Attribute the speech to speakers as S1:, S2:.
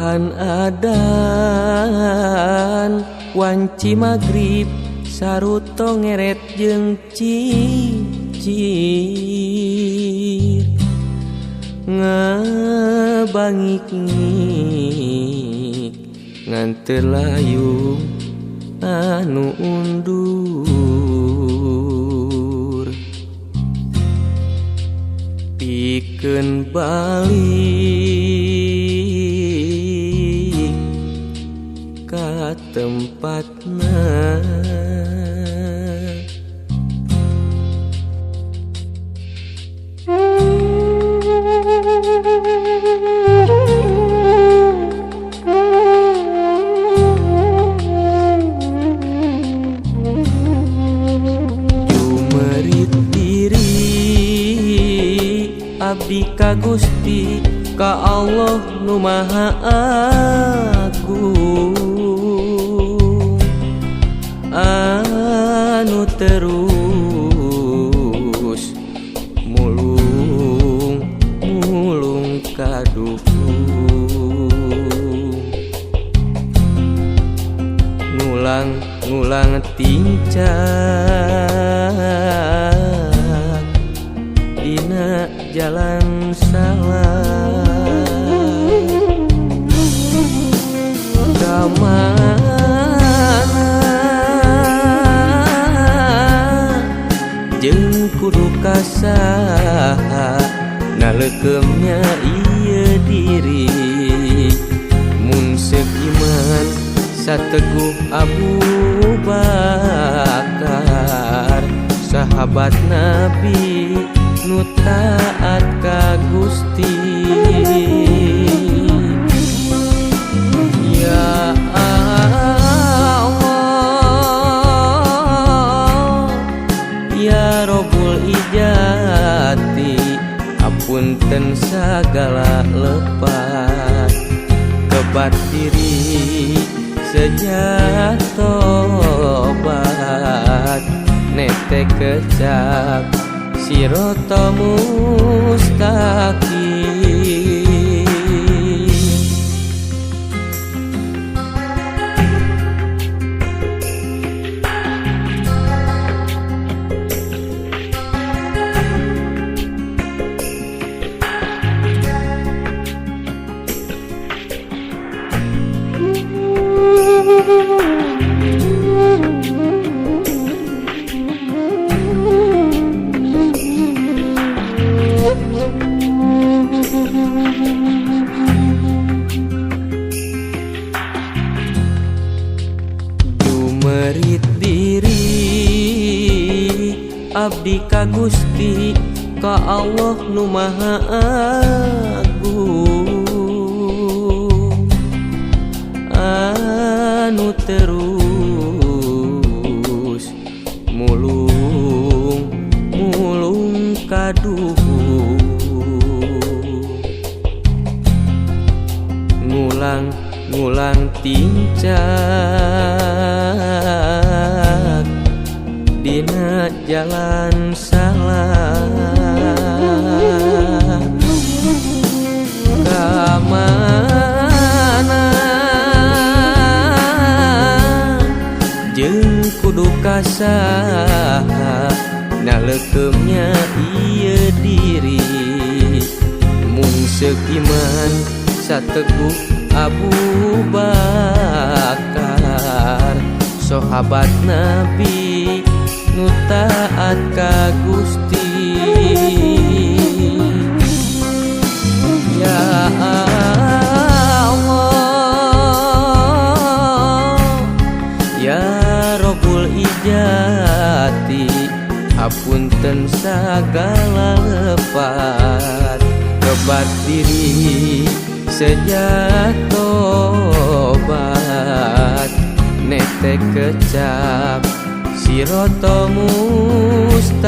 S1: Wawuhan adan wanci magrib saruto ngeret jeung cicir ngabangik-ngik ngan teu layung anu undur pikeun balik ka tempatna. Jumerit diri abdi ka Gusti ka Allah nu Maha Agung anu terus mulung mulung kaduhung ngulang ngulang tincak dina jalan salah ka mana jeung kudu ka saha naleukemnya ieu diri mun seuk iman sateguh Abu Bakar sahabat Nabi nu taat ka Gusti. Ya Allah ya Robbul Ijati apunten sagala lepat kebat diri sejak tobat nete kecap sirota mustaqim. Jumerit diri abdi ka Gusti ka Allah nu Maha Agung anu terus mulung mulung kaduhung ngulang ngulang tincak dina jalan salah ka mana jeung kudu ka saha naleukemnya ieu diri mun seuk iman sateguh Abu Bakar sahabat Nabi nu taat ka Gusti. Ya Allah ya Robbul Ijati apunten sagala lepat kebat diri sejak tobat nete kecap sirota mustaqim.